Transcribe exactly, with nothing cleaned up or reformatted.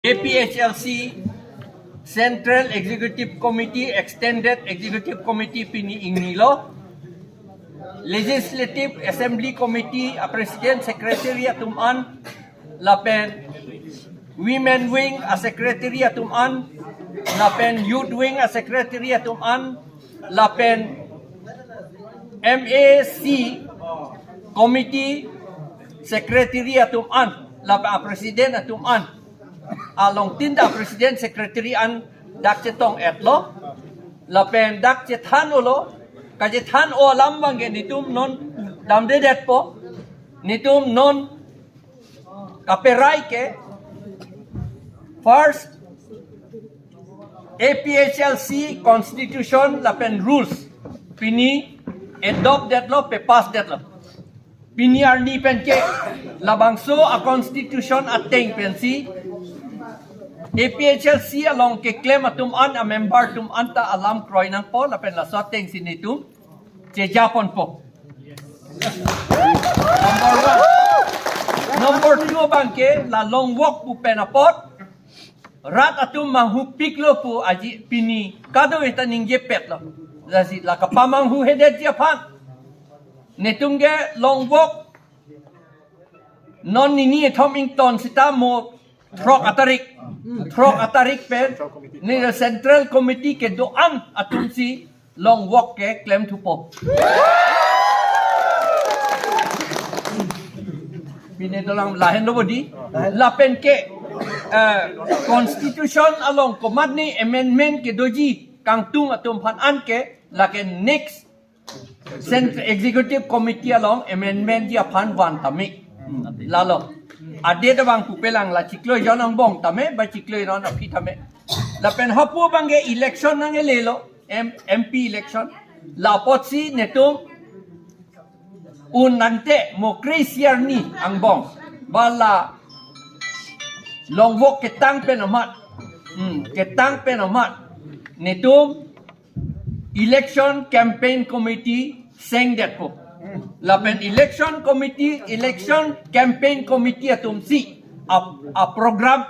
A P H L C Central Executive Committee, Extended Executive Committee pini ingnilo. Legislative Assembly Committee a President Secretary atum an, lapen Women Wing a Secretary atum an, lapen Youth Wing a Secretary atum an, lapen M A C Committee Secretary atum an, lapen a President atum an. Along tin ta President Secretary an dak chetong-etlo. Lapen dak chethan-olo. Kachethan-o alam abangke netum non damdedetpo. Netum non kaperai ke, first, A P H L C Constitution lapen rules pini adopt detlo, pe-pass detlo. Pini arni penke labangso a Constitution ateng pensi A P H L C along keklem atum an, a member atum an ta alam kroi nangpo, lapen laso atengsi netum chejaponpo. Number one. Number two abangke la longvok pu pen apot rat atum manghupiklo pu aji pini kadokave ta ningjepetlo. Lasi la kapamanghuhedetji aphan netum ke longvok non nini ethom ington sita mo throk atarik. Throk atarik pen ne Central Committee kedo-an atumsi longvok keklem thupo. Pini dolang lahenlo bodi. Lapen ke, eh, Constitution along komatne amendment kedoji kangtung atum aphan anke lake next Cent-, Executive Committee along amendmentji aphan van tame. Lalo. Adet abang pupelang, la chiklo jon angbong tame, ba chiklo jon aphi tame. Lapen hapu abangke election nanglelo, M-, M P election. La apotsi netum un nangte mo kre-isi arni angbong, ba la longvok ketang pen amat. Hmm, ketang pen amat. Netum Election Campaign Committee sengdetpo. Lapen Election Committee, Election Campaign Committee atumsi a, a program